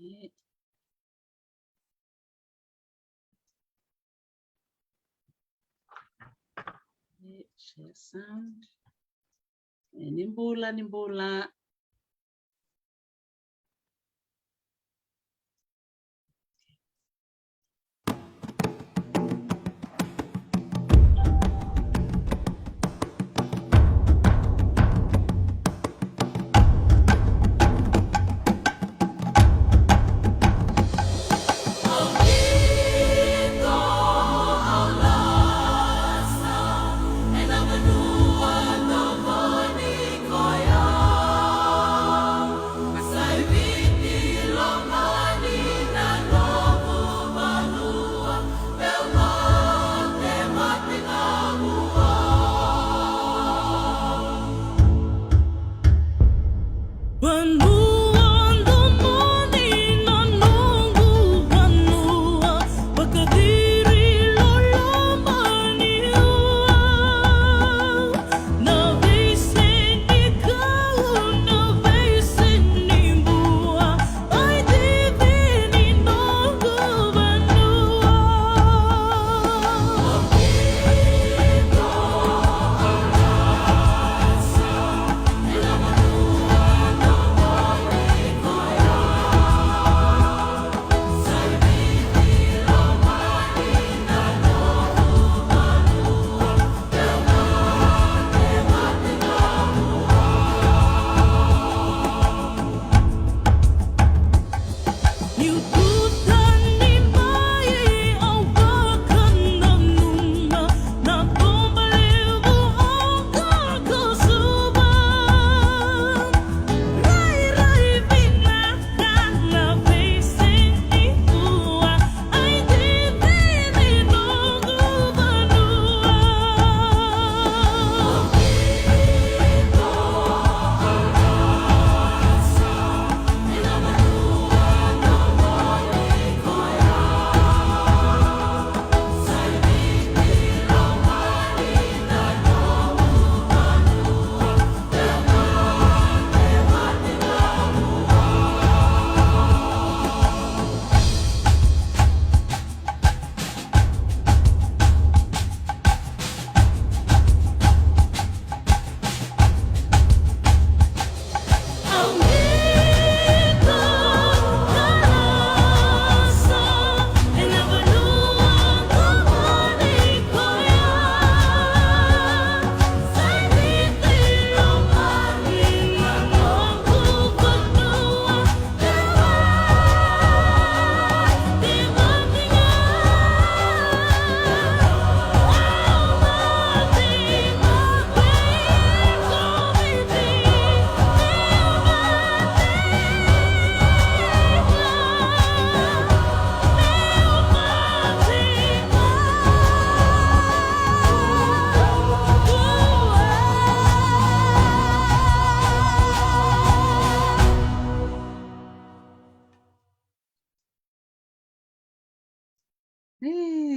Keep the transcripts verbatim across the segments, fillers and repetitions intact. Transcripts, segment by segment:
E, share sound. E, ni bula, ni bula.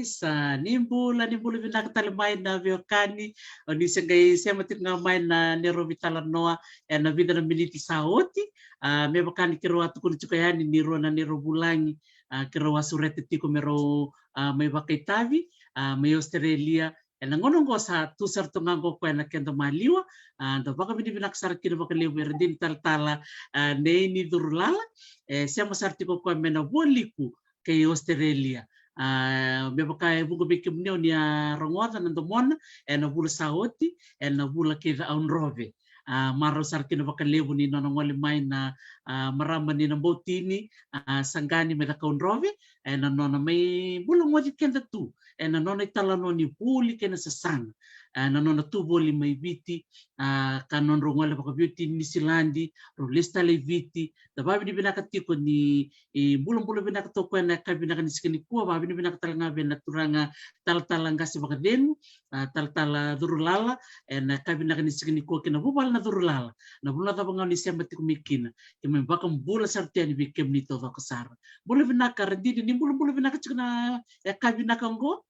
Isa, ni bula, ni bula vinaka tale mai na veiwekani. O ni se qai sema tiko ga mai na neirau veitalanoa ena vica na miniti sa oti. A, me vaka ni keirau a tukuna tiko yani ni rua na neirau vulagi, a, keirau a sureta tiko me rau, a, mai vakaitavi, a, mai Australia. Ena gauna oqo sa tu sara tu ga oqo o koya na keda maliwa, a, da vakavinavinaka sara kina vakalevu e Radini Talatala, a, nei ni Curulala, e sema sara tiko o koya mai na Vualiku kei Australia. A, me vaka e vuqa vei kemuni o ni a rogoca na domona ena vula sa oti, ena vula kei Cakaudrove. A, marau sara kina vakalevu ni nona gole mai na, a, marama ni Nabautini, a, Saqani mai Cakaudrove, ena nona mai bula goci keda tu ena nona italanoa ni vuli kei na sasaga. A, na nona tu voli mai Viti, a, ka nodrau gole vakaveiwatini Niusiladi, rau lesu tale i Viti. Da vakavinavinaka tiko ni, e, bulabula vinaka toka ena yakavi vinaka ni siga nikua. Vakavinavinaka tale ga vei na turaga talatala qase vakacegu, a, talatala Curulala, ena yakavi vinaka ni siga nikua kei na vuvale na Curulala. Na vanua cava ga o ni sema tiko mai kina, keimami vakabula sara tu yani vei kemuni taucoko sara. Bula vinaka Radini, ni bulabula vinaka tiko na yakavi vinaka oqo.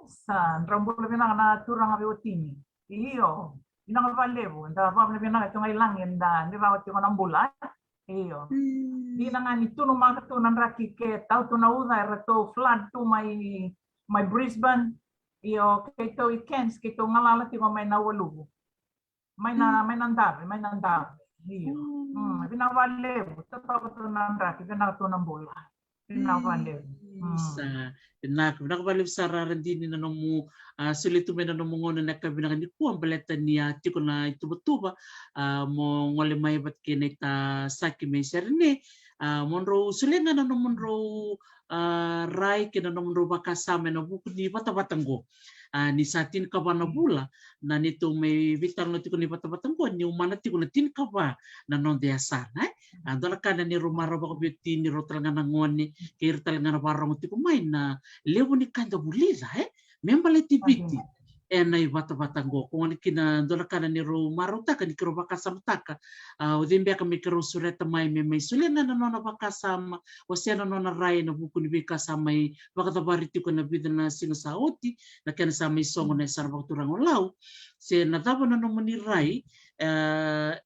Isa, drau bula vinaka na turaga veiwatini. Io, vinaka vakalevu, da vakavinavinaka tiko ga i lagi, da ni rawa tiko na bula, e? Io. Dina ga ni tunumaka tu na draki ke tau tu na uca, eratou flood tu mai, mai Brisbane. Io, keitou i Cairns, keitou galala tiko mai na Ualuvu. Mai na, mai na dave, mai na dave. Io. Mm, vinaka vakalevu, totoka tu na draki, vinaka tu na bula. Vinaka vakalevu. Mm. Sa, vinaka, vinaka vakalevu sara Radini na nomu, a, solia tu mai na nomu gauna na ka vinaka nikua baleta ni a tiko na ituvatuva, a, mo gole mai vata kei na iTasaki mai Serene, a, mo drau solia ga na nomudrau, a, rai kei na nomudrau vakasama ena vuku ni vatavata qo. A, ni sa tinikava na vula na neitou mai veitalanoa tiko ni vatavata qo, ni umana tiko na tinikava na noda yasana, e. A, dua na ka na neirau marau vakaveiwatini, rau tale ga na gone kei ira tale ga na vakarogo tiko mai na levu ni ka da vulica, e, me baleti Viti ena ivatavata qo. Ko gona kina dua na ka na neirau marautaka ni keirau vakasamataka, a, o cei beka me keirau sureta mai me mai solia ga na nona vakasama, wasea na nona rai ena vuku ni veika sa mai vakacavari tiko ena vica na siga sa oti, na kena sa mai sogo na yasana vakaturaga o Lau, se na cava na nomuni rai, e,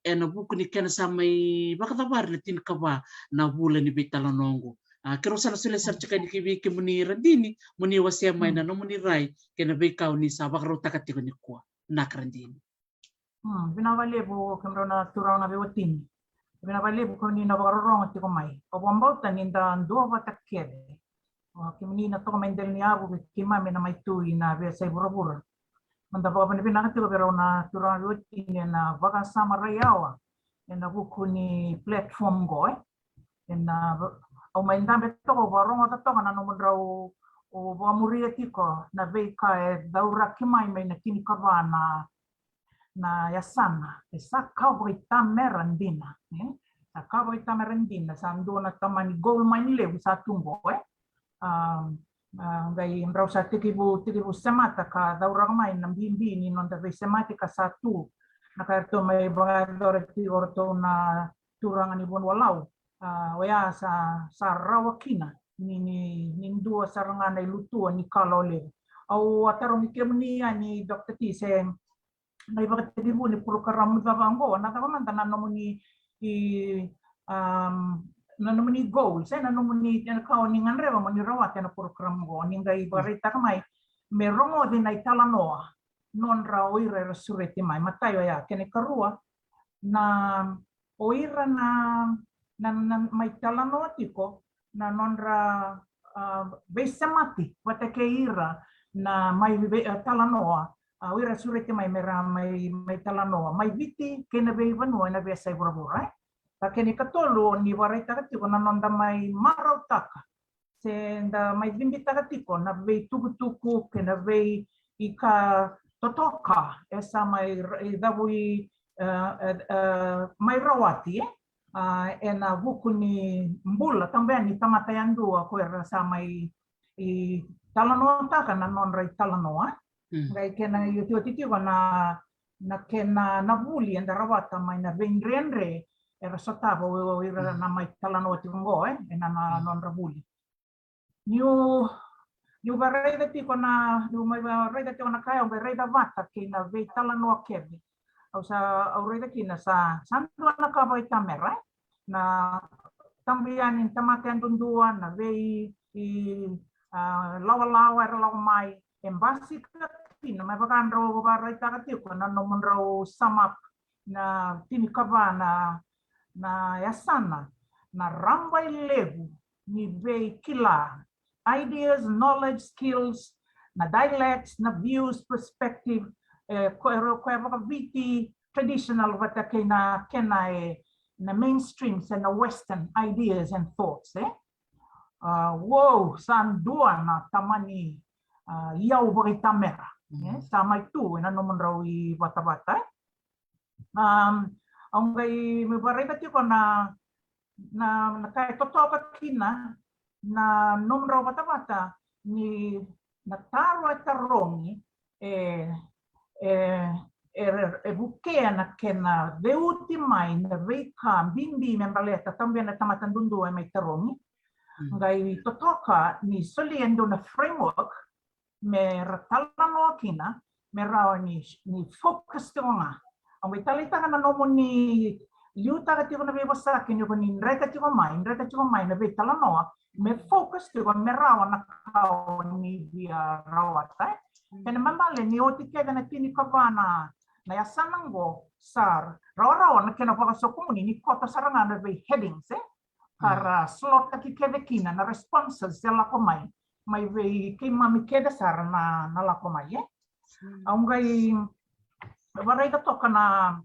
ena vuku ni kena sa mai vakacavari na tinikava na vula ni veitalanoa oqo. A, keirau sa na solia sara tiko yani ki vei kemuni Radini, moni wasea mai na nomuni rai kei na veika oni sa vakarautaka tiko nikua. Vinaka Radini. Hmm, vinaka vakalevu kemudrau na turaga na veiwatini. Vinaka vakalevu kemuni na vakarorogo tiko mai. Au vakabauta ni da dua vata kece, o kemuni na toka mai dela ni yavu vei keimami na mai tu ina veiyasai vuravura, meda vakavinavinaka tiko vei rau na turaga veiwatini ena vakasama rai yawa ena vuku ni platform qo, e. Ena, au mai dabe toka, au vakarogoca toka na nomudrau, o, vakamuria tiko na veika e cauraki mai mai na tinikava na, na yasana. E sa ka vakaitamera dina, e? Sa ka vakaitamera dina, sa dua na tamani gold mine levu sa tu qo, e? A, a, qai drau sa tekivu, tekivu semata ka cauraka mai na bibi ni noda veisemati ka sa tu. Na ka eratou mai vakayacora tiko o ratou na turaga ni vanua Lau. A, oya sa, sa rawa kina ni, ni, ni dua sara ga na ilutua ni kalawa levu. Au a tarogi kemuni yani Doctor T se na ivakatekivu ni porokaramu cava oqo, na cava mada na nomuni i, um, na nomuni goal, se na nomuni, ena ka o ni gadreva mo ni rawata ena porokaramu oqo, ni qai vakaraitaka mai me rogoci na italanoa nodra o ira era sureti mai. Matai oya, kena ikarua, na o ira na, na, na mai talanoa tiko, na nodra, a, veisemati vata kei ira na mai vei, a, talanoa, a, o ira sureti mai me ra mai, mai talanoa mai Viti kei na veivanua ena veiyasai vuravura, e. Ka kena ikatolu, o ni vakaraitaka tiko na noda mai marautaka se da mai cibitaka tiko na veitukutuku kei na veika totoka e sa mai ra-, e cavu i, e, e, e, mai rawati, e, a, ena vuku ni bula tabu yani ni tamata yadua ko era sa mai i talanoataka na nodra italanoa. Mm. Qai kena iotioti tiko na, na kena na vuli eda rawata mai na veidredre era sotava o, o ira na mai talanoa tiko qo, e, ena na, na nodra vuli. Niu, niu varaica tiko na, niu mai varaica tiko na ka ya, au mai raica vata kei na veitalanoa kece. Au sa, au raica kina sa, sa dua na ka vakaitamera, e? Na tabu yani ni tamata yadudua, na vei, i, a, lawalawa era lako mai, e basika kina, me vaka drau vakaraitaka tiko na nomudrau sum up na tinikava na, na yasana, na rabailevu ni veikila, ideas, knowledge, skills, na dialects, na views, perspective, e, ko, ko e vakaviti traditional vata kei na kena e, na mainstream se na western ideas and thoughts, e. A, wow, sa dua na tamani, a, iyau vakaitamera, e, sa mai tu ena nomudrau ivatavata, e. Um, au qai mai varaica tiko na, na, na ka e totoka kina na nomudrau vatavata ni na taro e tarogi e, e, e, e vukea na kena veuti mai na veika bibi me baleta tabu yani na tamata duadua e mai tarogi. Mm. Qai totoka ni solia e dua na framework me ra talanoa kina, me rawa ni, ni focus tiko ga. Au qai taleitaka na nomuni liutaka tiko na veivosaki ni ko ni dreta tiko mai, dreta tiko mai na veitalanoa, me focus tiko me rawa na ka o ni via rawata. E na mabale ni oti kece na tini ka va na na yasana qo sa rawarawa na kena vakasokumuni ni koto sara ga na vei headings e ka ra slot taki kece kina na responses e lako mai mai vei keimami kece sara na na lako mai e. Au qai varaica toka na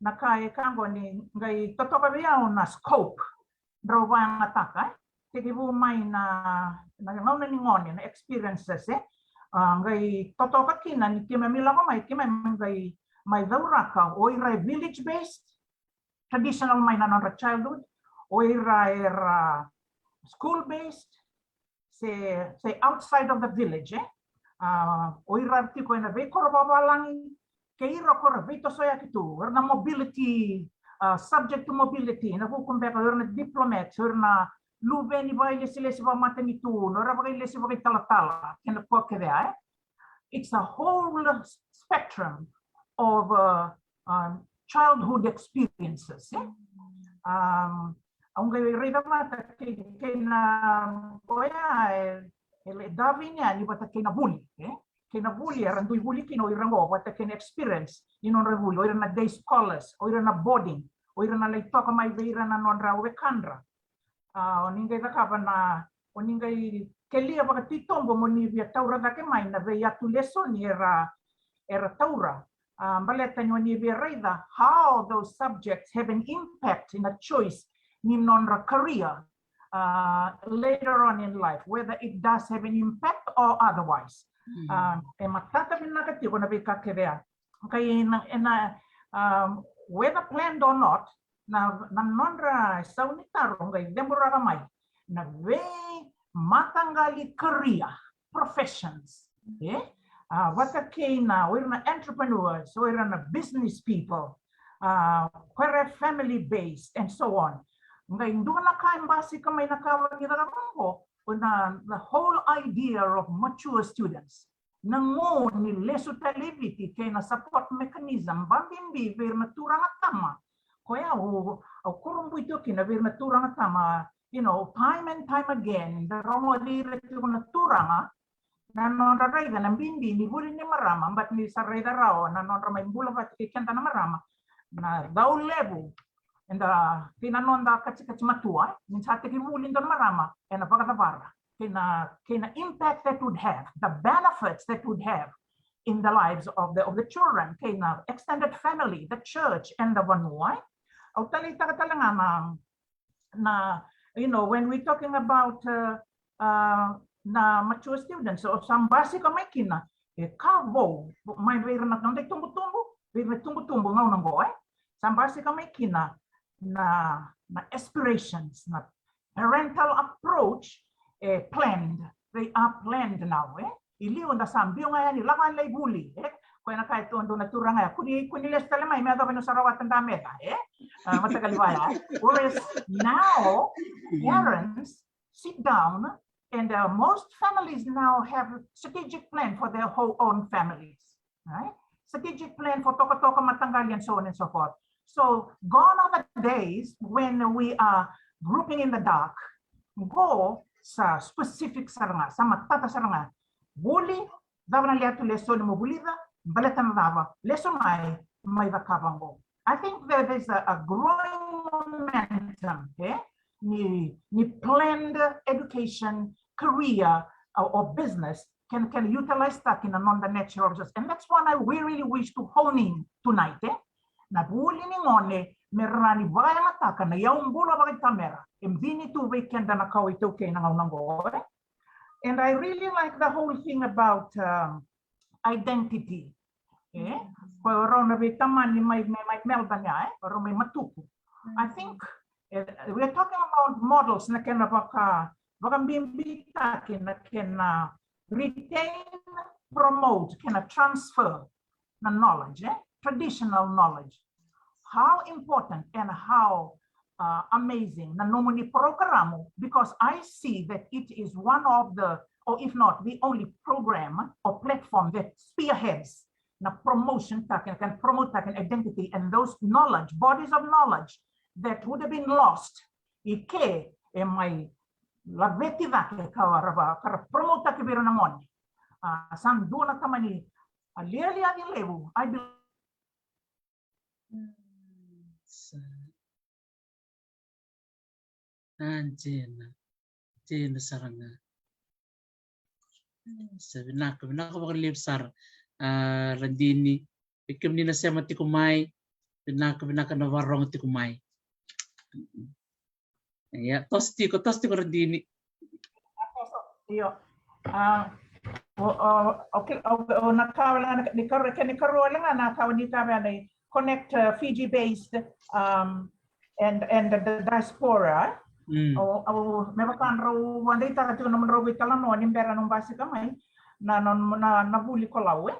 na ka e ka qo ni qai totoka vei au na scope drau vakayagataka e tekivu mai na na gauna ni gone na experiences e a qai totoka kina ni keimami lako mai keimami qai mai cauraka o ira e village based traditional mai na nodra childhood o ira era school based se se outside of the village e a o ira tiko ena veikoro vavalagi kei ira ko ra veitosoyaki tu era na mobility uh, subject to mobility na vuku beka o ira na diplomats o ira na luve ni vakailesilesi vakamatanitu no ira vakailesi vakaitalatala kena koa kece a e it's a whole spectrum of uh, um, childhood experiences e um, au qai raica vata kei kei na oya e e le davini yani vata kei na vuli e kei na vuli era dui vuli kina o ira qo vata kei na experience ni nodra vuli o ira na day scholars o ira na boarding o ira na lai toka mai vei ira na nodra wekadra a o ni qai cakava na o ni qai kelia vakatitobu mo ni via taura cake mai na veiyatu lesoni era era taura a baleta ni o ni via raica how those subjects have an impact in a choice ni nodra career uh, later on in life, whether it does have an impact or otherwise. Mm. Uh, e matata vinaka tiko na veika kece a. Kai na, na um, whether planned or not, na, na nodra sau ni taro qai ceburaka mai na vei mataqali career professions. E? Uh, vata kei na, o ira na entrepreneurs, o ira na business people, uh, ko ira family based and so on. Qai dua na ka e basika mai na ka vagicaka vaqo, na the whole idea of mature students. Na qo ni lesu tale i Viti kei na support mechanism vabibi vei ira na turaga tama. Koya au au kurabui tiko kina vei ira na turaga tama, you know, time and time again da rogoci ira tiko na turaga na nodra raica na bibi ni vuli ni marama, but ni sa raica rawa na nodra mai bula vata kei keda na marama na dau levu eda kei na noda katikati matua ni sa teki vuli dua na marama ena vakacavara kei na kei na impact that would have, the benefits that would have in the lives of the of the children, kei na extended family, the church and the vanua. Au taleitaka tale ga na na you know when we talking about uh, uh, na mature students o sa basika mai kina e ka vou mai vei ira na noda itubutubu vei ira na itubutubu gauna qo e sa basika mai kina na na aspirations na parental approach e planned, they are planned now e i liu da sa biu ga yani lako yani lai vuli e koya na ka e tu dua na turaga e kuni kuni lesu tale mai me yacova ni sa rawata da meca e mataqali vaya. Whereas now parents sit down and uh, most families now have strategic plan for their whole own families, right? Strategic plan for tokatoka mataqali and so on and so forth. So gone are the days when we are groping in the dark. Qo sa specific sara ga, sa matata sara ga. Vuli, cava na lewe tu lesoni mo vulica, baleta na cava, lesu mai, mai cakava qo. I think there is a, a growing momentum e ni ni planned education, career or, or business can can utilize taki na noda natural resource, and that's what I we really wish to hone in tonight e na vuli ni gone me ra ni vakayagataka na yaubula vakaitamera e bini tu vei keda na kawa iTaukei na gauna qo e. And I really like the whole thing about um, identity e ko rau na veitamani mai mai Melbourne ya e ko rau mai Matuku. I think uh, we are talking about models na kena vaka vakabibitaki na kena retain, promote, kena transfer na knowledge eh? Traditional knowledge. How important and how uh, amazing na nomuni porokaramu, because I see that it is one of the, or if not the only program or platform that spearheads na promotion taki, can promote taki identity and those knowledge, bodies of knowledge that would have been lost i ke e mai laveti cake ka ra va, ka ra promote-taki vei ira na gone. A, sa dua na tamani a lialiaci levu, I believe. Sa. A, dina. Dina sara ga. Sa vinaka, vinaka vakalevu sara. A, Radini, vei kemuni na sema tiko mai, vinaka, vinaka na varogo tiko mai. Ia, toso tiko, toso tiko Radini. Io. A, o, o, okay, o, o na ka wale ga ni karua, ke ni karua wale ga na ka ni ka wale connect, uh, Fiji based, um, and, and the diaspora. Mm. O, o, me vaka drau vakadeitaka tiko na nomudrau veitalanoa ni bera nomu basika mai na, na, na, na vuli ko Lau, e?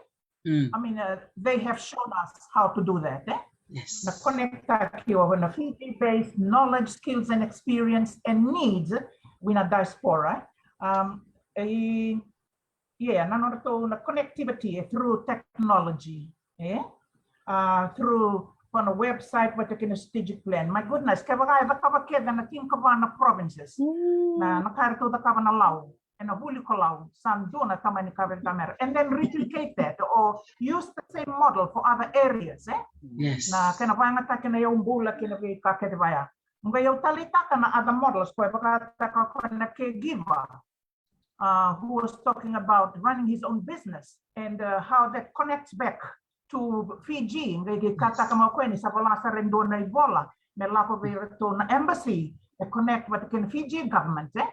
Mm. I mean, uh, they have shown us how to do that, e? Yes. Na connect-taki o na Fiji based knowledge, skills and experience and needs wina diaspora. Um, e, yeah, na nodratou na connectivity, e, through technology, e? Uh, through on a website vata kei na strategic plan. My goodness, kevaka e cakava kece na tinikava na provinces. Na, na ka eratou cakava na Lau, ena vuli ko Lau, sa dua na tamani ka vei tamera. And then replicate that or use the same model for other areas, e? Yes. Na kena vakayagataki na yaubula kei na veika kece vaya. Qai au taleitaka na other models, ko e vakataka ko na caregiver, uh, who was talking about running his own business and, uh, how that connects back to Fiji. Qai, qai kataka mai o koya ni sa vola sara e dua na ivola me lako vei iratou na embassy, e connect vata kei na Fiji government, e?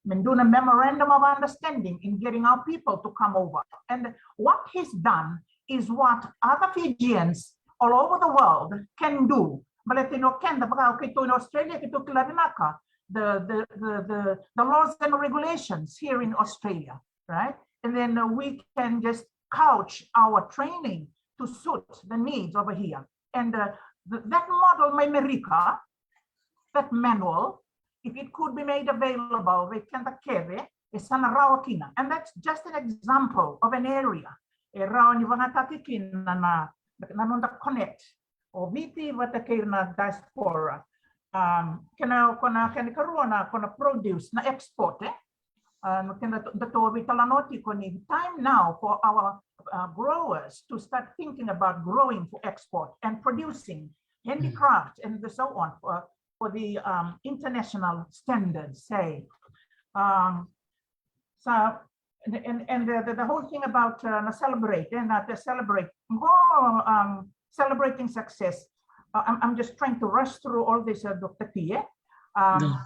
Me dua na memorandum of understanding in getting our people to come over. And what he's done is what other Fijians all over the world can do. Baleta ni o keda vaka o keitou in Australia, keitou kila vinaka the, the, the, the, the laws and regulations here in Australia, right? And then, uh, we can just couch our training to suit the needs over here. And, uh, th-, that model mai Merika, that manual, if it could be made available vei keda kece, e sa na rawa kina. And that's just an example of an area e rawa ni vakayagataki kina na, na, na noda connect o Viti vata kei na diaspora. Um, kena, ko na kena ikarua na, ko na produce, na export, e? Uh, na kena datou veitalanoa tiko ni time now for our, uh, growers to start thinking about growing for export and producing handicraft and so on for, for the, um, international standards, say. Um, so, and, and, and the, the, the whole thing about, uh, na celebrate, and, uh, to celebrate, go, um, celebrating success. Uh, I'm, I'm just trying to rush through all this, uh, Doctor T, e? Um, Da.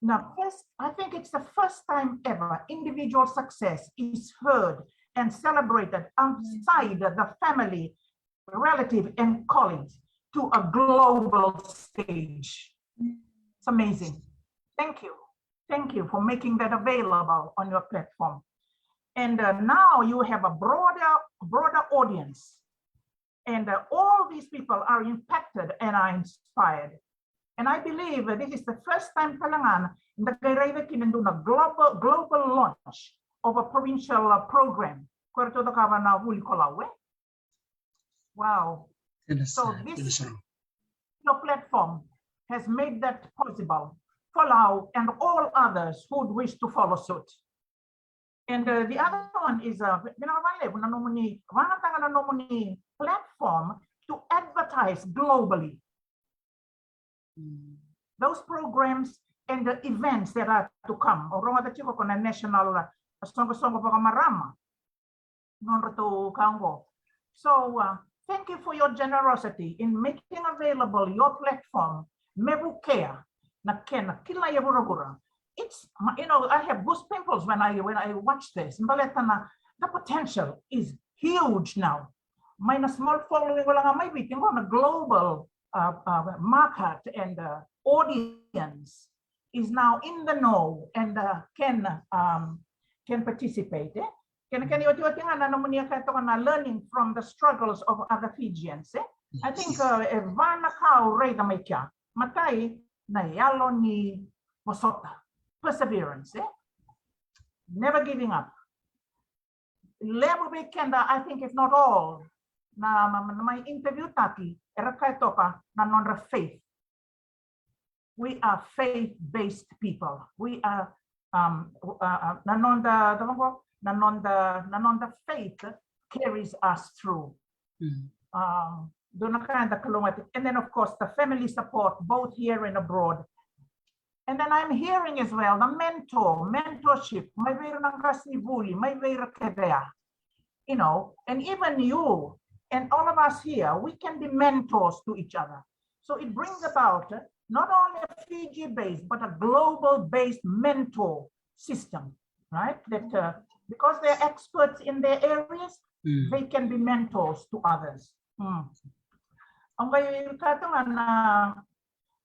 Now, first, I think it's the first time ever individual success is heard and celebrated outside the family, relative, and colleagues to a global stage. It's amazing. Thank you. Thank you for making that available on your platform. And, uh, now you have a broader, broader audience. And, uh, all these people are impacted and are inspired. And I believe that this is the first time tale ga da qai raica kina e dua na global, global launch of a provincial, uh, program. Ko iratou cakava na vuli ko Lau, e? Wow. Dina So sara, this dina sara. Your platform has made that possible for Lau and all others who would wish to follow suit. And, uh, the other one is, uh, vinaka vakalevu na nomuni, vakayagataka na nomuni platform to advertise globally Mm. those programs and the events that are to come. O rogoca tiko ko na national, uh, soqosoqo vakamarama, nodratou ka oqo. So, uh, thank you for your generosity in making available your platform, me vukea na kena kilai e vuravura. It's, you know, I have goose pimples when I, when I watch this. Baleta na, the potential is huge now. Mai na small following wale ga mai Viti, qo na global, uh, uh, market and, uh, audience is now in the know and, uh, can, um, can participate, e? Kena, kena iotioti ga na nomuni a kaya toka na learning from the struggles of other Fijians, e? I think, uh, e va na ka au raica mai kea. Matai, na yalo ni vosota, perseverance, e? Never giving up. Levu vei keda, I think if not all, na, na, na mai interview taki, era kaya toka na nodra faith. we are faith-based people. We are, um, uh, uh, na noda, na noda, na noda faith carries us through. Mm. Um, dua na ka eda kalougata. And then, of course, the family support, both here and abroad. And then I'm hearing as well the mentor, mentorship, mai vei ira na qasenivuli, mai vei ira kece ya. You know, and even you and all of us here, we can be mentors to each other. So it brings about, uh, not only a Fiji-based, but a global-based mentor system, right? That, uh, because they're experts in their areas, Mm. they can be mentors to others. Mm. Au qai kaya tu ga na,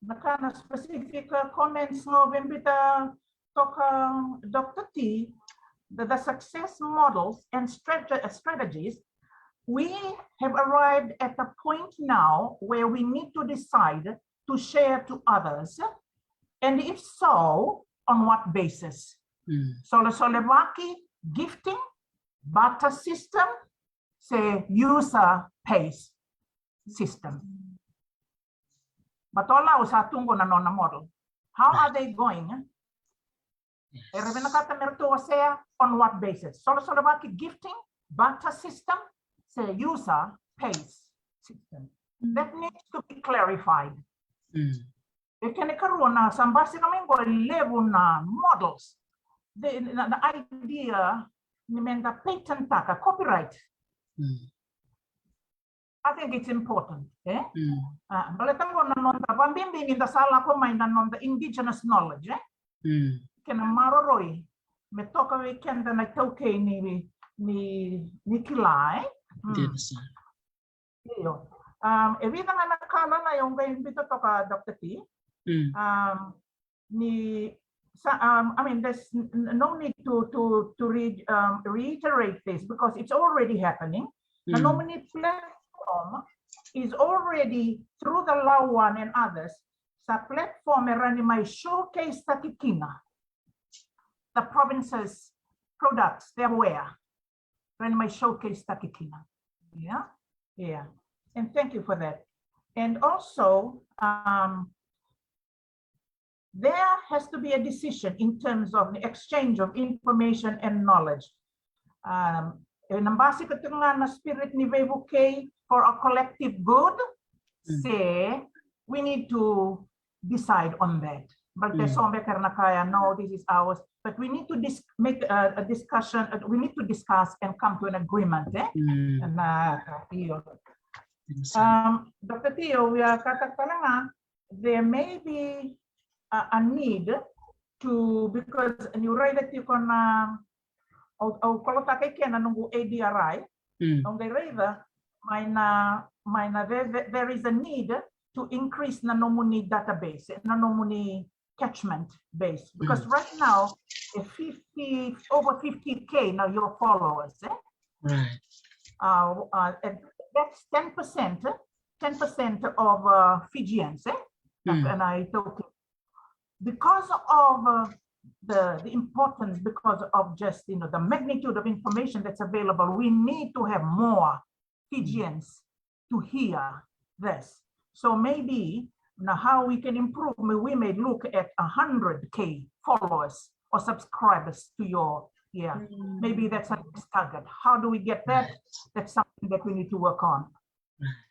na ka na specific, uh, comments ga o via biuta toka, Doctor T, the, the success models and strate-, uh, strategies, we have arrived at a point now where we need to decide to share to others, and if so, on what basis? Mm. Solesolevaki, gifting, barter system, se user pays system. But all those are tu qo na nona model. How are they going? Era vinakata me ratou wasea on what basis? Solesolevaki, gifting, barter system, se user pays system. That needs to be clarified. Mm. E kena ikarua, na sa basika mai qo e levu na models. The, na, na idea ni meda patent-taka, copyright. Mm. I think it's important, eh? Mm. Ah, baleta qo na noda, vakabibi ni da sa lako mai na noda indigenous knowledge, eh? Mm. Kena maroroi me toka vei keda na iTaukei ni, ni, ni kila, eh? Mm. Dina sara. Io. Um, e vica ga na ka lalai au qai biuta toka, Doctor T. Mm. Um, ni sa, um, I mean, there's n-, n-, no need to, to, to re-, um, reiterate this because it's already happening. Na Mm. nomuni platform is already, through the Lauan and others, sa platform e rawa ni mai showcase-taki kina the province's products, their ware. Rawa ni mai showcase-taki kina. Yeah? Yeah. And thank you for that. And also, um, there has to be a decision in terms of the exchange of information and knowledge. Um, e na basika tu ga na spirit ni veivukei for a collective good, Mm. se we need to decide on that. But there's Mm. so many na kaya, no, this is ours. But we need to dis-, make a, a discussion. Uh, we need to discuss and come to an agreement, eh? Mm. And, uh, io. Dina sara. Um, Doctor T, au via kaya tale ga, there may be a, a need to, because niu raica tiko na, au, au kolotaka i ke na noqu A D R I, Mm. au qai raica mai na, mai na there, there, there is a need to increase na nomuni database, na nomuni catchment base, because Mm. right now, e fifty, over fifty K now your followers, eh? Right. Uh, uh, and that's ten percent, ten percent of, uh, Fijians, eh? Mm. And I took it. Because of, uh, the, the importance, because of just, you know, the magnitude of information that's available, we need to have more Fijians to hear this. So maybe now how we can improve, may-, we may look at a hundred K followers or subscribers to your, yeah. Mm. Maybe that's a next target. How do we get that? Right. That's something that we need to work on.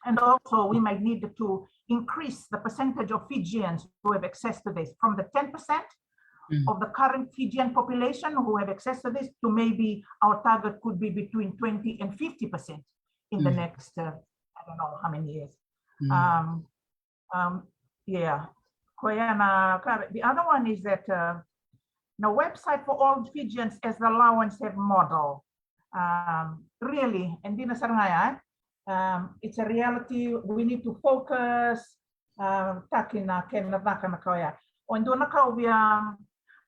And also, we might need to increase the percentage of Fijians who have access to this, from the ten percent Mm. of the current Fijian population who have access to this, to maybe our target could be between twenty and fifty percent in the Mm. next, uh, I don't know how many years. Mm. Um, um, yeah. Koya na ka, the other one is that, uh, the website for all Fijians as the Lauans have model. Um, really, and dina sara ga ya, eh? Um, it's a reality. We need to focus, um, taki na kena caka na ka oya. O dua na ka au via, um,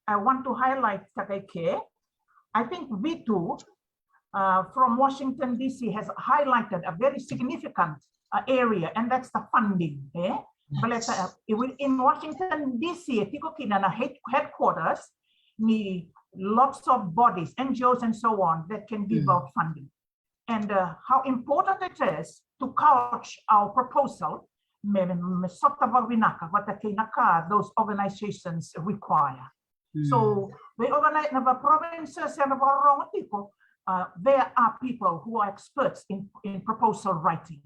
I want to highlight taka i ke. I think Vitu, uh, from Washington D C has highlighted a very significant, uh, area, and that's the funding, eh? Baleta, uh, in Washington D C, e tiko kina na head-, headquarters ni lots of bodies, N G Os and so on that can give Mm. out funding. And, uh, how important it is to couch our proposal me, me sota vakavinaka vata kei na ka those organizations require. So, they organize, na va provinces era vakarorogo tiko, uh, there are people who are experts in, in proposal writing,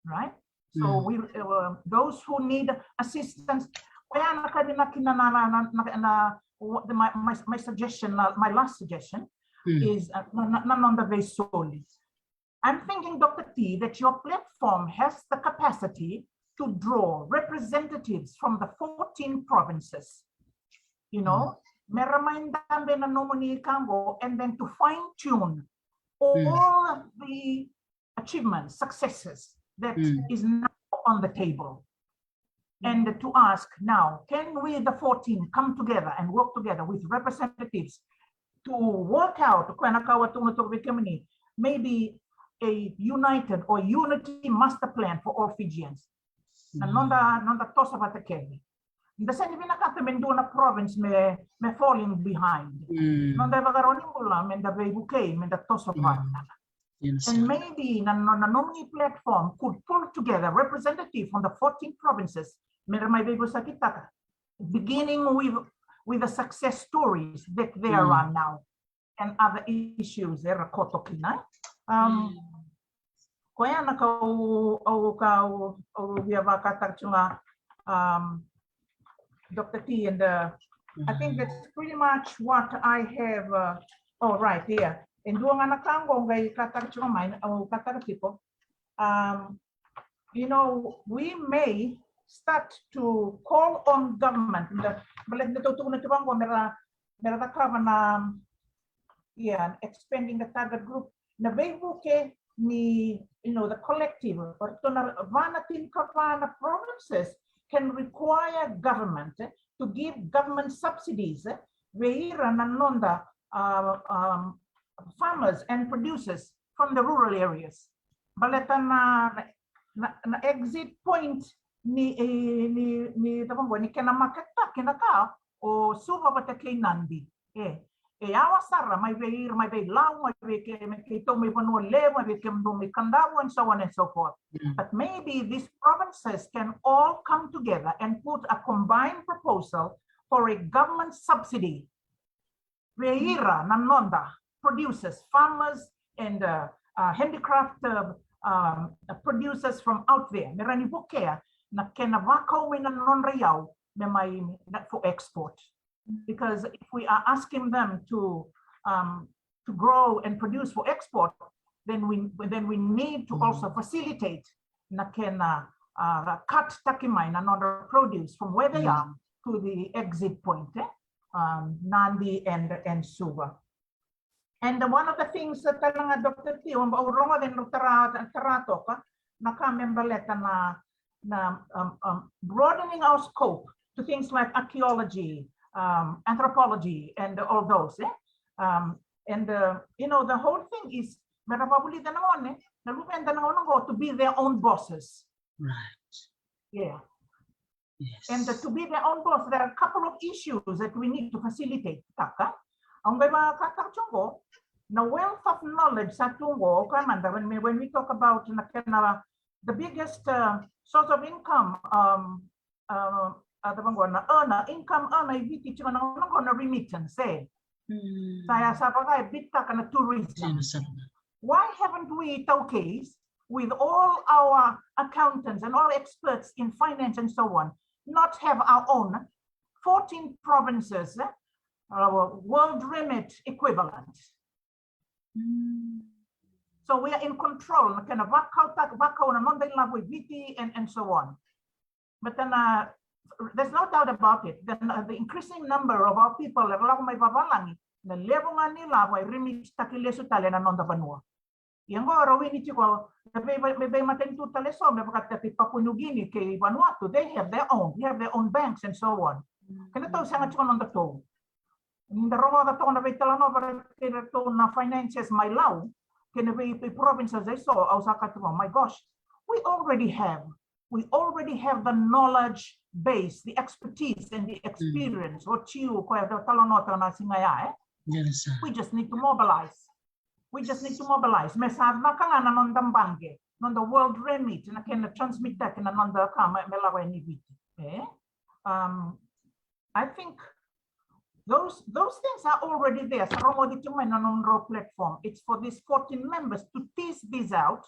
right? So, we, uh, those who need assistance, koya na ka vinaka na, na, na, na, na, na, what the, my, my, my suggestion, uh, my last suggestion is, uh, na, na, na noda veisoli. I'm thinking, Doctor T, that your platform has the capacity to draw representatives from the fourteen provinces. You know, me ra mai dabe na nomuni ka qo, and then to fine tune all the achievements, successes that is now on the table. And to ask now, can we, the fourteen, come together and work together with representatives to work out, koya na ka au tukuna toka vei kemuni, maybe a united or unity master plan for all Fijians. Na noda, noda toso vata kece. Da sega ni vinakata me dua na province me, me falling behind. Noda ivakarau ni bula, me da veivukei, me da toso vata. And maybe na, na, na nomuni platform could pull together representative from the fourteen provinces, me ra mai veivosakitaka, beginning with, with the success stories that there are now and other issues era koto kina. Um, koya na ka au, au, ka au, au via vakataka tu ga, um, Doctor T, and, uh, I think that's pretty much what I have, uh, oh, right, yeah. E dua ga na ka qo qai kataka tiko mai, au kataka tiko. Um, you know, we may start to call on government. Da, baleta da tou tukuna tiko qo me ra, me ra cakava na, yeah, expanding the target group. Na veivuke ni, you know, the collective, o ratou na va na tinikava na provinces can require government, eh, to give government subsidies, eh, vei ira na noda, uh, um, farmers and producers from the rural areas. Baleta na, na, na exit point ni, eh, ni, ni, cava qo, ni kena market taki na ka o Suva vata kei Nadi. E, e yawa sara mai vei ira, mai vei Lau, mai vei ke, mai keitou mai Vanua Levu, mai vei kemudou mai Kadavu, and so on and so forth. But maybe these provinces can all come together and put a combined proposal for a government subsidy vei ira na noda producers, farmers, and, uh, uh, handicraft, uh, um, uh, producers from out there. Me ra ni vukea na kena vakau mai na nodra iyau me mai na, for export. Because if we are asking them to, um, to grow and produce for export, then we, then we need to also facilitate na kena, uh, cut taki mai na nodra produce from where they are to the exit point, eh? Um, Nadi and, and Suva. And one of the things that tale ga Doctor T, au rogoca ni tara, tara toka, na ka me baleta na, na, um, um, broadening our scope to things like archaeology, um, anthropology, and all those, eh? Um, and, uh, you know, the whole thing is, me ra vakavulica na gone, na luveda na gauna qo to be their own bosses. Yeah. And, uh, to be their own boss, there are a couple of issues that we need to facilitate taka. Au qai vakataka tiko qo, na wealth of knowledge sa tu qo, ka mada, when we, when we talk about na kena, the biggest, uh, source of income, um, uh, a cava qo, na earner, income earner i Viti tiko na, na, na remittance, eh? Sa ya sa vaka e bitaka na tourism. Why haven't we, taukei, with all our accountants and all experts in finance and so on, not have our own fourteen provinces, eh, our world remit equivalent? So we are in control. Na kena vakau, vakau na noda ilavo i Viti and, and so on. But then, uh, there's no doubt about it. Then, uh, the increasing number of our people era lako mai vavalagi, na levu ga ni lavo e remit taki lesu tale na noda vanua. Ia qo ra wini tiko na vei, vei, veimatanitu tale so me vakataki Papua New Guinea kei Vanuatu, they have their own, they have their own banks and so on. Kena tou sega tiko noda tou. Ni da rogoca toka na veitalanoa vata kei ratou na finances mai Lau kei na vei, vei provinces e so, au sa kaya tiko, my gosh, we already have, we already have the knowledge base, the expertise and the experience. O tiu koya e talanoataka na siga ya, eh? We just need to mobilize. We just need to mobilize. Me sa caka ga na noda baqe. noda world remit, na kena transmit-taki na noda ka me, me lako yani i Viti. E? Um, I think those, those things are already there. Sa rogoci tiko mai na nodrau platform. It's for these fourteen members to tease these out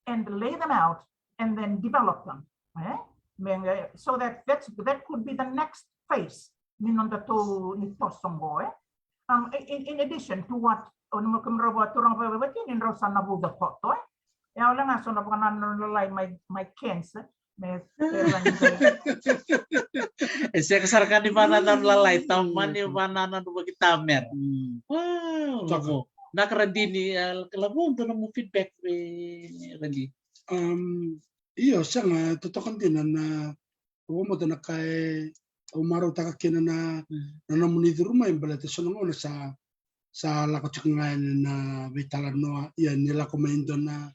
and lay them out and then develop them. E? Me, so that, that's, that could be the next phase ni nodatou ni toso qo, e? Um, in, in addition to what o ni mo kemudrau vakaturaga vakaivakatini ni drau sa na vuca koto, e? E au le ga so na vakanananu lalai mai, mai Cairns, e? Me, e sega sara ga ni vakanananu lalai, tamani vakanananu vakatamera. Wow, lavo. Na ka Radini, e, lavo, dua na nomu feedback vei Radini. Um, io, sega, totoka dina na, na, au vakabauta na ka e, au marautaka kina na, na nomuni curu mai, baleta so na gauna sa, sa lako tiko ga yani na veitalanoa, ia ni lako mai dua na,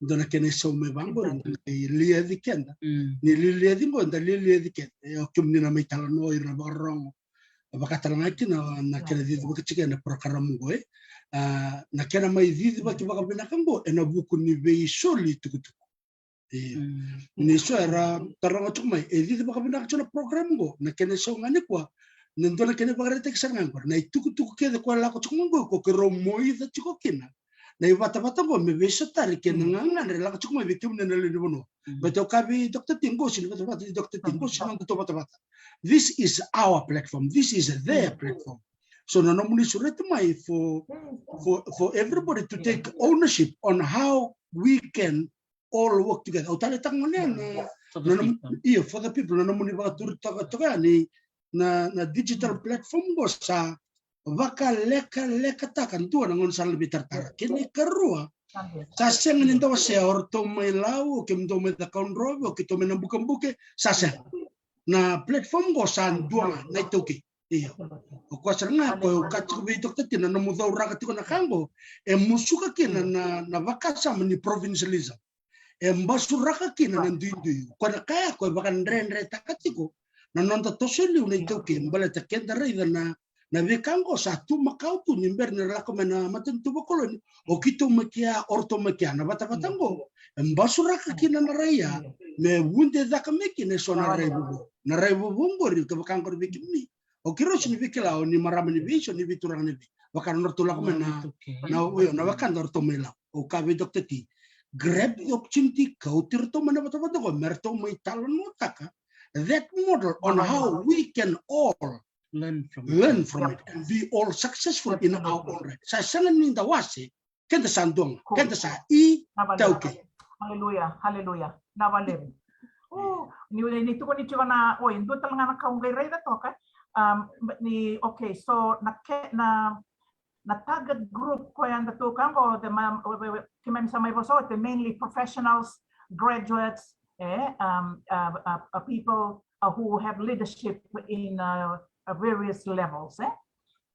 dua na kena isau mai vaqori, ni liaci keda. Ni liliaci qo, da liliaci keda. E, o kemuni na mai talanoa, ira na vakarorogo. Vaka tale ga kina na kena cicivaki tiko ena program qo, e. A, na kena mai cicivaki vakavinaka qo, ena vuku ni veisoli tukutuku. Io. Ni so era taroga tiko mai, e cici vakavinaka tiko na program qo, na kena isau ga nikua, na dua na kena ivakaraitaki sara ga qori, na itukutuku kece ko e lako tiko mai qo, ko keirau moica tiko kina na ivatavata qo me veisotari kei na gagadre e lako tiko mai vei kemuni na lewe ni vanua. Baleta au kaya vei Doctor T, qo sega ni vatavata ni Doctor T, qo sega ni nodatou vatavata. This is our platform, this is their platform. So na nomuni sureti mai for, for, for everybody to take ownership on how we can all work together. Au taleitaka gone na, for the na, na, people. Io, for the people, na nomuni vakaturutaka toka yani na, na digital platform qo sa vakalekalekataka dua na gaunisala ni veitaratara. Kena ikarua, sa sega ni dau wasea o ratou mai Lau, o kemudou mai Cakaudrove, o keitou mai Nabukebuke, sa sega. Na platform qo sa dua ga na iTaukei. Io. O koya sara ga, ko e au kaya tiko vei Doctor T, na nomu cauraka tiko na ka qo, e musuka kina na, na vakasama ni provincialism. E basuraka kina na duidui. Ko na ka ya ko e vakadredretaka tiko na noda toso e liu na iTaukei, baleta keda raica na, na veika qo sa tu makawa tu ni bera ni ra lako mai na matanitu vakoloni. O keitou mai kea, o ratou mai kea, na vatavata qo e basuraka kina na rai ya, me vude cake mai kina e so na rai vovou. Na rai vovou qori, kevaka qori vei kemuni, o keirau sega ni via kila o ni marama ni vei, se o ni veituraga ni vei. Vaka na nodratou lako mai na, na, io, na wekada o ratou mai Lau. Au kaya vei Doctor T, grab the opportunity, kauti iratou mai na vatavata qo me ratou mai talanoataka that model on how we can all learn from it and be all successful in our own right. Sa sega ni da wase, keda sa dua ga, keda sa iTaukei. Haleluya, haleluya. Na valevu. O, ni, ni tukuni tiko na, oi, dua tale ga na ka au qai raica toka. Um, ni, okay, so na ke, na, na target group ko ya da tu ka qo, the ma, keimami sa mai vosa oti, mainly professionals, graduates, e, um, uh, uh, uh, people, uh, who have leadership in, uh, uh, various levels, e?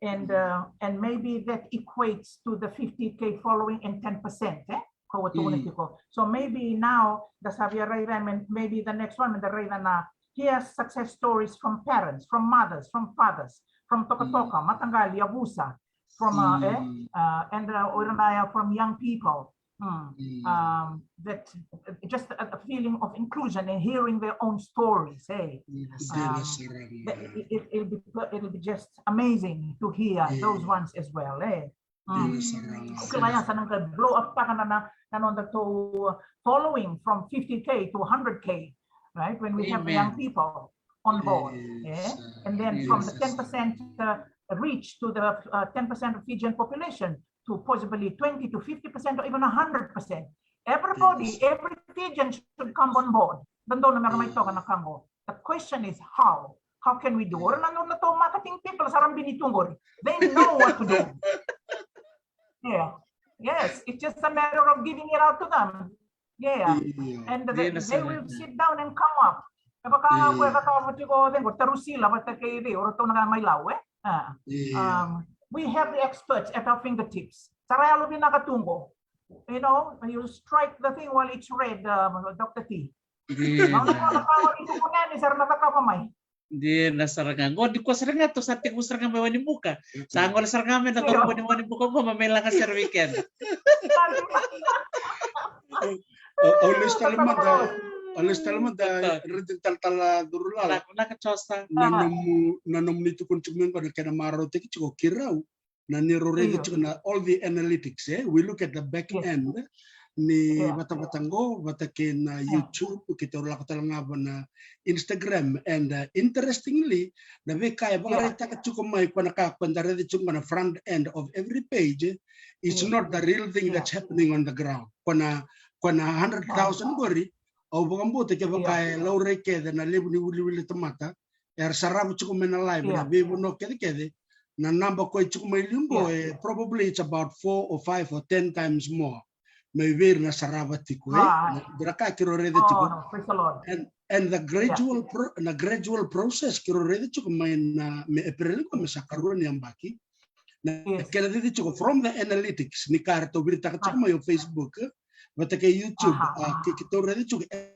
And, uh, and maybe that equates to the fifty K following and ten percent, e? Ko au tukuna tiko. So maybe now, da sa via raica, and maybe the next one, da raica na, hear success stories from parents, from mothers, from fathers, from tokatoka, mataqali, yavusa, from, uh, e, uh, and, uh, o ira na, uh, from young people. Um, that, uh, just a, a feeling of inclusion and hearing their own stories, e? Um, it, it, it'll be, it'll be just amazing to hear those ones as well, e? Um, okay, vaya sa na qai blow up taka na, na, na nodatou following from fifty K to a hundred K, right? When we have the young people on board, e? And then from the ten percent, uh, reach to the, uh, ten percent of Fijian population, to possibly twenty to fifty percent or even a hundred percent. Everybody, every Fijian should come on board. Dodonu me ra mai toka na ka qo. The question is how? How can we do? Ora na nodatou marketing people sa ra bini tu qori. They know what to do. Yeah. Yes, it's just a matter of giving it out to them. Yeah. And they, they will sit down and come up. E vaka, e vaka, vaka tiko o cei qo, Tarusila vata kei cei, o ratou na ka mai Lau, e? Ah. Um, we have the experts at our fingertips. Sa ra yalovinaka tu qo. You know, you strike the thing while it's red, uh, Doctor T. Sa ra na cakava mai. Dina sara ga. Qo nikua sara ga tou sa tekivu sara ga mai Wainibuka. Sa gole sara ga mai na gauna ni Wainibuka qo, ma mai laga sara vei keda. Au lesu tale mada, au lesu tale mada, raica talatala Curulala. Lako, lako Josa. Na nomu, na nomuni tukuna tiko mai qo na kena marautaki tiko keirau. Na neirau raica tiko na all the analytics, eh? We look at the back end ni vatavata qo, vata kei na YouTube, keitou lako tale ga va na Instagram, and uh, interestingly, na veika e vakaraitaka tiko mai, ko na ka ko da raica tiko na front end of every page, it's not the real thing that's happening on the ground. Ko na, ko na hundred thousand qori, au vakabauta kevaka e laurai kece na levu ni wiliwili tamata era sarava tiko mai na live, na veivanua kecekece, na naba ko e tiko mai liu qo, eh, probably it's about four or five or ten times more. Mai vei ira na sarava tiko, eh? Na, dra ka keirau raica tiko. And, and the gradual pro-, na gradual process keirau raica tiko mai na, me April qo me sa karua ni yabaki. Na kena cici tiko from the analytics ni ka ratou viritaka tiko mai o Facebook, eh? Vata kei YouTube, ah, ke, keitou raica tiko, eh,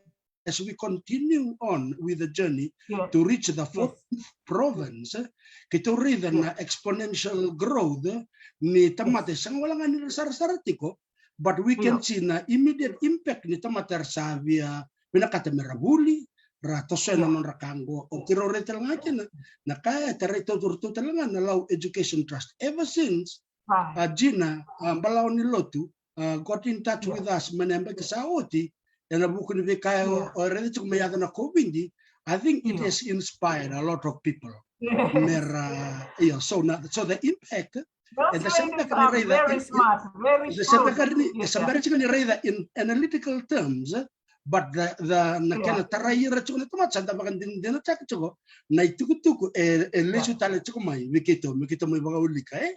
as we continue on with the journey to reach the fourteenth province, eh, keitou raica na exponential growth, eh, ni tamata e sega wale ga ni ra sarasara tiko, but we can see na immediate impact ni tamata era sa via vinakata me ra vuli, ra tosoya na nodra ka qo. O keirau raica tale ga kina na ka e tarai tautauri tale ga na Lau Education Trust. Ever since, a Gina, a balawa ni lotu, uh, got in touch with us mai na yabaki sa oti, ena vuku ni veika o, o raica tiko mai yaco na COVID, I think it has inspired a lot of people. Mera, io, so na, so the impact, e da se beka ni raica, e da se beka ni, e se beka tiko ni raica in analytical terms, eh, but the, the, na kena tarai ira tiko na tamata, sa da vakadinadinataka tiko na itukutuku e, e lesu tale tiko mai vei keitou, me keitou mai vakaulika, eh?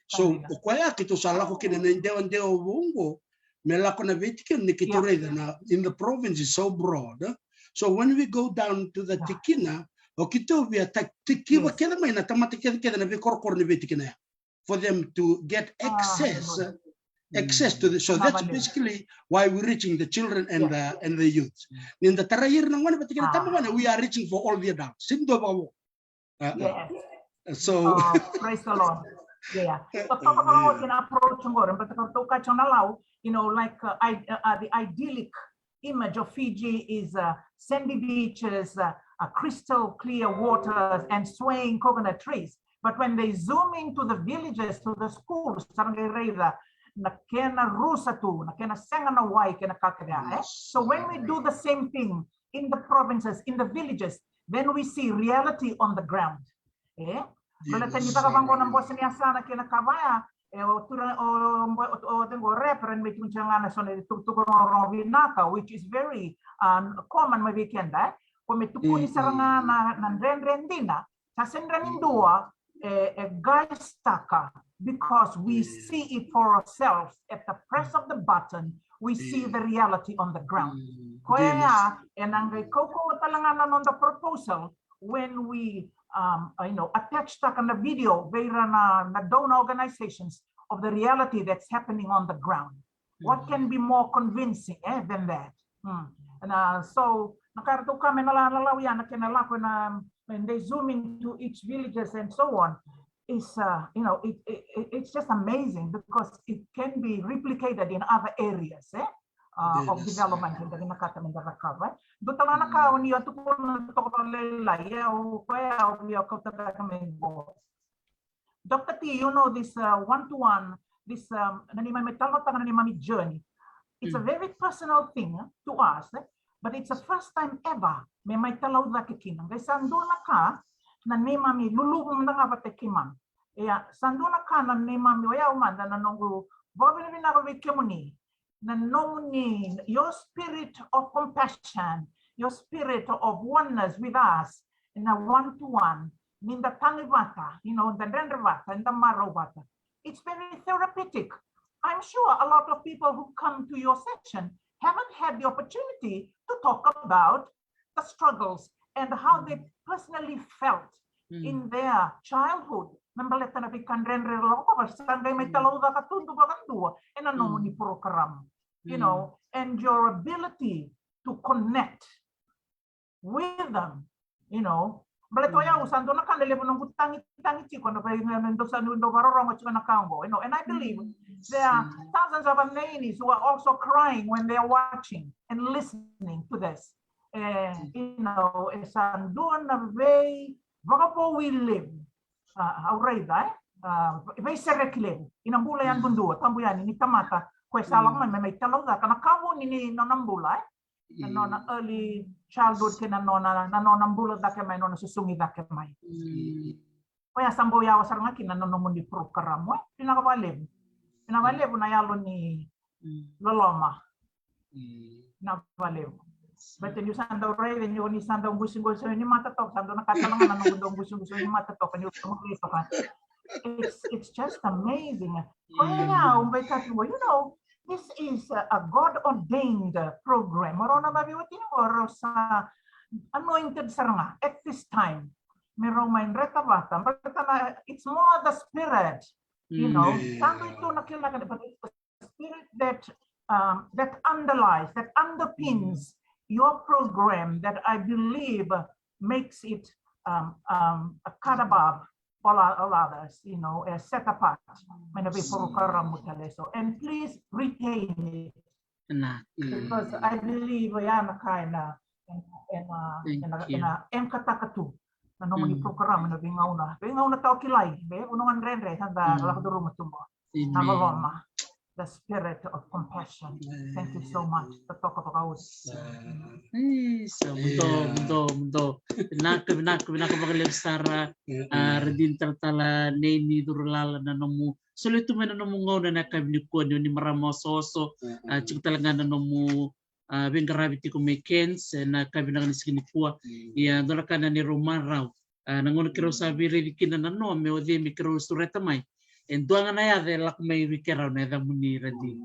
So, o koya keitou sa lako kina na idewadewa vou qo, me lako na veitikina ni keitou raica na, in the province is so broad. So when we go down to the tikina, o keitou via ta-, tikiva kece mai na tamata kecekece na veikorokoro ni veitikina ya. For them to get access, access to the, so that's basically why we're reaching the children and the, and the youth. Ni da tarai ira na gone vata kei na tabagone, we are reaching for all the adults. Sega ni dua vakavo. Uh, uh, so, uh, praise the Lord. Yeah. So, toka vakaoti na approach qori, but ka toka tiko na Lau, you know, like, uh, I, uh, uh, the idyllic image of Fiji is, uh, sandy beaches, uh, uh, crystal clear waters, and swaying coconut trees. But when they zoom into the villages, to the schools, sa ra qai raica na kena rusa tu, na kena sega na wai, kena ka kece, eh? So when we do the same thing in the provinces, in the villages, then we see reality on the ground. E? Baleta ni caka vaqo na bose ni yasana kei na ka vaya, e, o tura, o, o, o, o cegu o Reverend me tukuna tiko ga na so na itukutuku rogorogo vinaka, which is very, um, common mai vei keda, e? Ko me tukuni sara ga na, na dredre dina, sa sega ni dua e, e guys taka, because we see it for ourselves at the press of the button, we see the reality on the ground. Koya, e na qai kaukauwa tale ga na noda proposal, when we, um, uh, you know, attach taka na video vei ira na, na donor organizations of the reality that's happening on the ground. What can be more convincing, eh, than that? Mm. And, uh, so, na ka ratou kaya mai na la-, na Lau ya, na kena lako na, when they zoom into each villages and so on, is, uh, you know, it, it, it, it's just amazing because it can be replicated in other areas, eh? Uh, of development, e da vinakata me da cakava, eh? Dua tale na ka o ni a tukuna toka vakalailai, e, o koya au via kauta cake mai qo. Doctor T, you know this, uh, one-to-one, this, um, na neimami talanoataka na neimami journey. It's a very personal thing, eh, to us, eh? But it's the first time ever me mai talaucake kina. Qai sa dua na ka na neimami luluvu mada ga vata kei keimami. Ia, sa dua na ka na neimami, o yau mada na noqu vakavinavinaka vei kemuni, na nomuni, your spirit of compassion, your spirit of oneness with us, na one-to-one, ni da tagi vata, you know, da dredre vata, da marau vata. It's very therapeutic. I'm sure a lot of people who come to your session haven't had the opportunity to talk about the struggles and how they personally felt in their childhood. Me baleta na veika dredre ra lako, sa qai mai talaucaka tu dua vakadua ena nomuni program, you know, and your ability to connect with them, you know, Baleta o yau sa dua na ka na levu noqu tagitagi tiko na vei na dou sa dou vakarorogo tiko na ka oqo. You know, and I believe there are thousands of Aneinis who are also crying when they are watching and listening to this. E, you know, e sa dua na vei vakavoui levu. A, au raica, e? A, veisereki levu ina bula yadudua, tabu yani ni tamata ko e sa lako mai, mai, mai talaucaka na ka vuni ni nona bula, e? Na nona early childhood kei na nona, na nona bula cake mai, nona susugi cake mai. Oya sa bau yawa sara ga kina na nomuni program, e? Vinaka vakalevu. Vinaka vakalevu na yalo ni loloma. Vinaka vakalevu. But niu sa dau raica, niu ni sa dau gusugusu ni mata toka, sa dau na ka tale ga na noqu dau gusugusu ni mata toka, niu sa dau raica toka. It's, it's just amazing. Koya au via kaya tiko, you know, this is a, a God ordained, uh, program. O rau na veiwatini qo rau sa anointed sara ga at this time. Me rau mai dreta vata, baleta na, it's more the spirit, you know. Sa dui tu na kila na ka, but it's the spirit that, um, that underlies, that underpins your program that I believe makes it, um, um, a cut above all, o- all others, you know, e set apart. Mai na veiporokaramu tale so. And please retain it. Because I believe ya na ka ena, ena, ena, ena, ena anchor-taka tu na nomuni program ena veigauna, veigauna tau kilai, vei, veigauna dredre, sa da lako curuma tu qo. Na loloma, the spirit of compassion. Thank you so much. Totoka vakaoti. Isa, muduo, muduo, muduo. Vinaka, vinaka, vinaka vakalevu sara. A, Radini Talatala Neini Curulala, na nomu solia tu mai na nomu gauna ena yakavi nikua, ni o ni marama osooso. A, tiko tale ga na nomu, a, veiqaravi tiko mai Cairns ena yakavi vinaka ni siga nikua. Ia, dua na ka na neirau marau, a, na gauna keirau sa veiraici kina na noa me o cei me keirau sureta mai, e dua ga na yaca e lako mai vei keirau, na yacamuni Radini.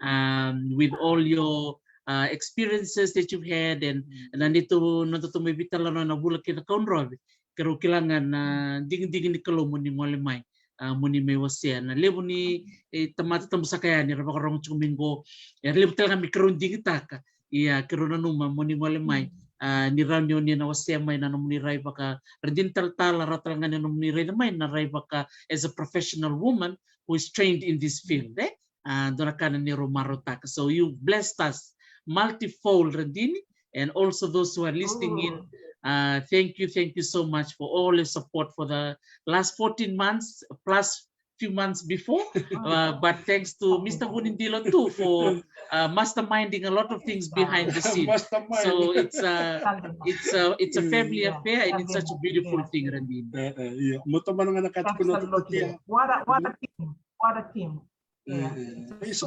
Um, with all your, uh, experiences that you've had, and na neitou, nodatou mai veitalanoa na vula kei na Cakaudrove, keirau kila ga na digidigi ni Kalou mo ni gole mai, a, mo ni mai wasea. Na levu ni, e, tamata tabu saka yani era vakarorogo tiko mai qo, era levu tale ga me keirau digitaka. Ia, keirau nanuma mo ni gole mai, a, ni rawa ni o ni na wasea mai na nomuni rai vaka Radini Talatala, rawa tale ga ni nomuni raica mai na rai vaka as a professional woman who is trained in this field, e? A, dua na ka na neirau marautaka. So you blessed us multifold, Radini, and also those who are listening in. Uh, thank you, thank you so much for all your support for the last fourteen months plus few months before. Uh, but thanks to Mister Vunidilo too for, uh, masterminding a lot of things behind the scene. So it's a, it's a, it's a family affair, and it's such a beautiful thing, Radini. Ia, mo tomana ga na ka tiko na tokatiya. What a, what a team. What a team. Ia,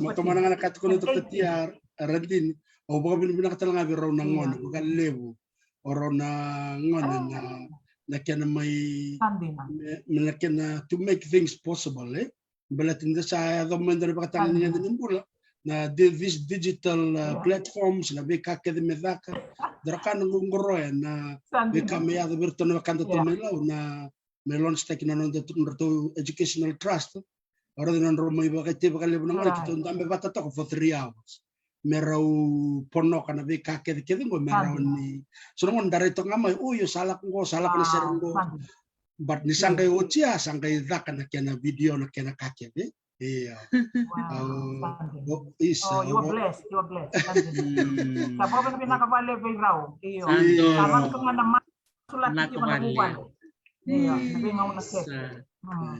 mo tomana ga na ka tiko na tokatiya, Radini. Au vakavinavinaka tale ga vei rau na gone vakalevu. O rau na gone na, na kena mai, me, me na kena to make things possible, e? Baleta ni da sa yaco mai da na vakatagani ni bula na di-, this digital, uh, platforms, na veika kece me caka. Da ra ka na qoroya na veika me yaco vei ratou na wekadatou mai Lau, na me launch-taki na noda, nodratou educational trust. O rau na nodrau mai vakaitei vakalevu na gone, keitou dabe vata toka for three hours. Me rau ponoka na veika kecekece qo, me rau ni, so na gone da rai toka ga mai, o, io, sa lako qo, sa lako na sere qo. But ni sa qai oti ya, sa qai caka na kena video, na kena ka kece. Ia. Isa, you are blessed, you are blessed. Sa vakavinavinaka vakalevu vei rau. Io. Sa lako ga na ma- Vinaka vakalevu. Isa.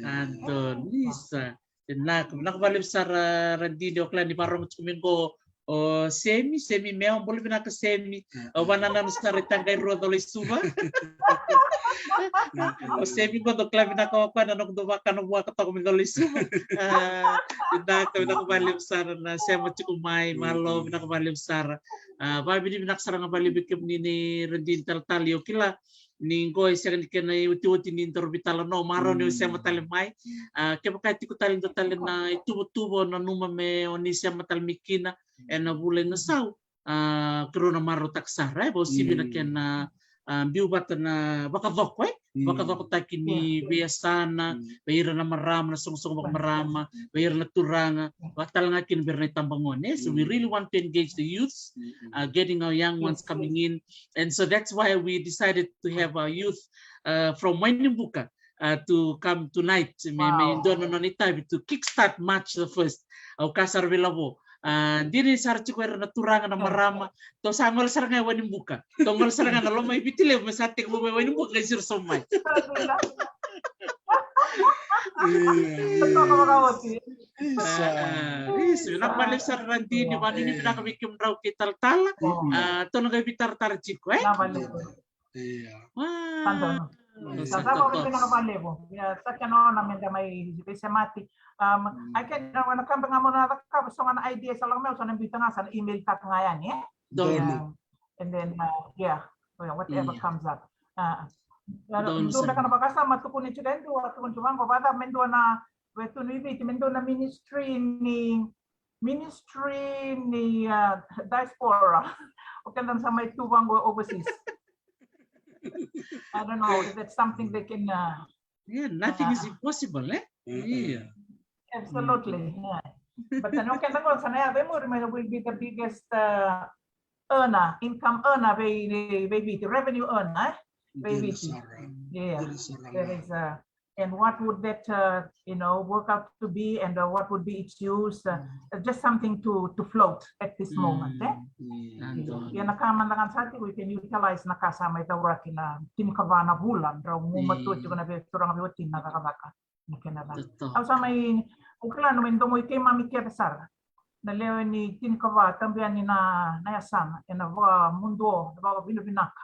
Antonisa. Vinaka, vinaka vakalevu sara Radini. O kila ni vakarorogo tiko mai qo o Semi, Semi Mewa, bula vinaka Semi. Au vanananu sara i Taqai Rua, Colo-i-Suva. O Semi qo dou kila vinaka o koya na noqu dau vakana vua ka toka mai Colo-i-Suva. A, vinaka, vinaka vakalevu sara na sema tiko mai, malo, vinaka vakalevu sara. A, vakavinavinaka sara ga vakalevu vei kemuni ni Radini Talatala, o kila ni qo e sega ni kena iotioti ni daru veitalanoa, marau ni o sema tale mai. A, kevaka e tiko tale dua tale na ituvatuva o nanuma me o ni sema tale mai kina ena vula ina sau, a, keirau na marautaka sara, e, vakauasivi na kena, a, biu vata na vakacoko, e, vakacokotaki ni veiyasana vei ira na marama, na soqosoqo vakamarama, vei ira na turaga, vaka tale ga kina vei ira na itabagone. So we really want to engage the youths, uh, getting our young ones coming in. And so that's why we decided to have our youth, uh, from Wainibuka, uh, to come tonight, me, me dua na nona itavi to kickstart March the first. Au kaya sara vei Lavo, uh, dina sara tiko era na turaga na marama, tou sa gole sara ga e Wainibuka, tou gole sara ga na loma i Viti Levu, me sa tekivu mai Wainibuka qai siro sobu mai. Isa. Ah, ah, isa, vinaka vakalevu sara Radini, vakanuinui vinaka vei kemudrau kei talatala. Ah, tou na qai veitaratara tiko, e? Ia. Sa cava, vinaka vakalevu. Ia, sa kena ona meda mai veisemati. Um, I can, na, na ka beka ga mo na cakava, so ga na idea sa lako mai, au sa na biuta ga, sa na email taka ga yani, e? Donu. And then, uh, yeah, whatever comes up. Uh, donu sara. Dua beka na vakasama tukuni tiko, e dua tukuni tiko vaqo, vacava me dua na, vei tukuni i Viti, me dua na ministry ni, ministry ni, uh, diaspora. O keda na sa mai tu vaqo overseas. I don't know if that's something they can, uh, yeah, nothing is impossible, e? Yeah. Absolutely, yeah. But then, okay, the ones I have, Emori will be the biggest, uh, earner, income earner, vei, vei Viti, revenue earner, e? Vei Viti. Yeah, there is, uh, and what would that, uh, you know, work out to be, and, uh, what would be its use? Uh, uh, just something to, to float at this moment, e? Ia na ka mada ga sa tiko, we can utilize na ka sa mai cauraki na tinikava na vula, drau gumatua tiko na veituraga veiwatini na cakacaka. Ni kena caka. Au sa mai, au kila na mai domo i keimami kece sara. Na lewe ni tinikava, tabu yani na, na yasana, ena vakamuduo, na vakavinavinaka.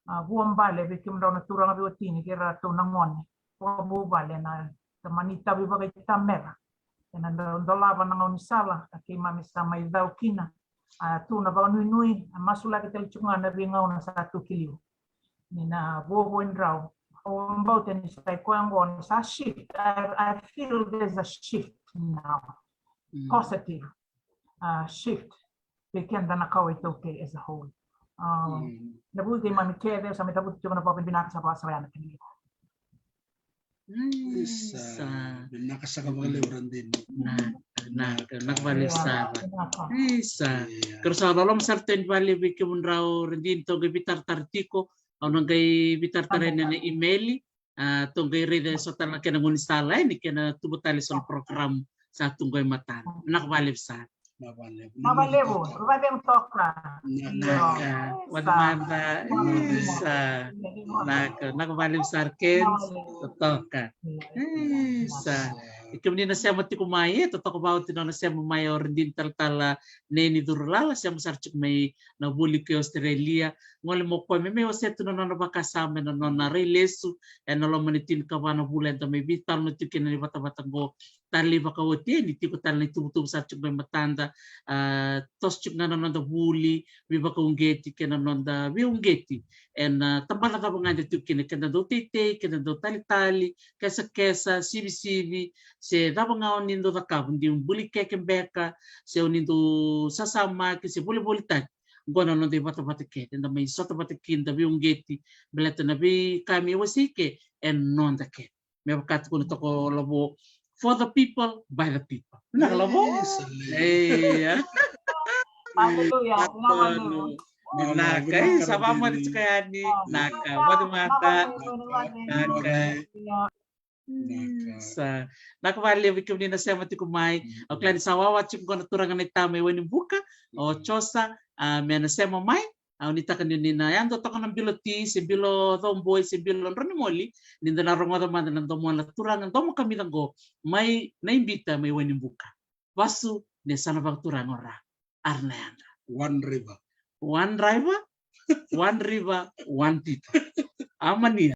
A, vuabale vei kemudrau na turaga veiwatini kei ratou na gone. Vakavuvale na tamani tavi vakaitamera. Ena dau dolava na gaunisala, a keimami sa mai cau kina. A tu na vakanuinui, a masulaki tale tiko ga na veigauna sa tu ki liu. Ni na vovo e drau. Au bauta ni sa i koya oqo na sa shift. I, I feel there's a shift now. Positive, uh, shift. Vei keda na kawa iTaukei as a whole. Um, na vuli keimami kece, sa mai tavuti tiko na vakavinavinaka sa vakasavai na kena iko. Isa. Vinaka saka vakalevu Radini. Na, na, na vakalevu sara. Isa. Keirau sa loloma sara tu yani vakalevu vei kemudrau Radini, tou qai veitaratara tiko. Au na qai veitaratara yani ena email. A, tou qai raica eso tale na kena gaunisala, e, ni kena tubu tale eso na program sa tu qo e matada. Vinaka vakalevu sara. Vinaka vakalevu. Vinaka vakalevu toka. Vinaka. Vata mada. Isa. Vinaka. Vinaka vakalevu sara Kens. Totoka. Isa. I kemuni na sema tiko mai, e, totoka vakaoti na nona sema mai o Radini talatala Neni Curulala, sema sara tiko mai na vuli ko Australia. Gole mo koya me mai wasea tu na nona vakasama ena nona rai lesu ena loma ni tinikava na vula eda mai veitalanoa tiko kina na ivatavata qo. Talei vakaoti e ni tiko tale na ituvatuva sa tiko mai matada, a, toso tiko ga na noda vuli veivakauqeti kei na noda veiuqeti ena, a, tabana cava ga eda tiko kina, keda dau teitei, keda dau talitali, kesakesa, sivisivi, se cava ga o ni dau cakava, ni buli keke beka, se o ni dau sasamaki, se volivolitaki. Qo na noda ivatavata kece, eda mai sota vata kina, da veiuqeti, baleta na veika me wasei ke e noda kece. Me vaka tukuna toka o Lavo, for the people, by the people. Vinaka Lavo? Yes, Lavo. Ia. Hallelujah. Vinaka, vinaka. Isa, vakamoce tiko yani. Vinaka, moce mada. Vinaka. Isa. Vinaka vakalevu vei kemuni na sema tiko mai. Au kila ni sa wawa tiko qo na turaga na itama e Wainibuka, o Josa, a, me na sema mai. Au nuitaka ni o ni na yadua toka na bilo ti, se bilo coboi, se bilo drau ni moli, ni da na rogoca mada na domo na turaga, domo kamica qo, mai Naibita, mai Wainibuka. Vasu ni yasana vakaturaga o Ra. Ara na yadra. One river. One river, one river, one people. Amania.